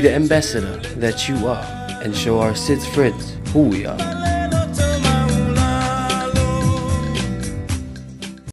the ambassador that you are and show our SIDS friends who we are.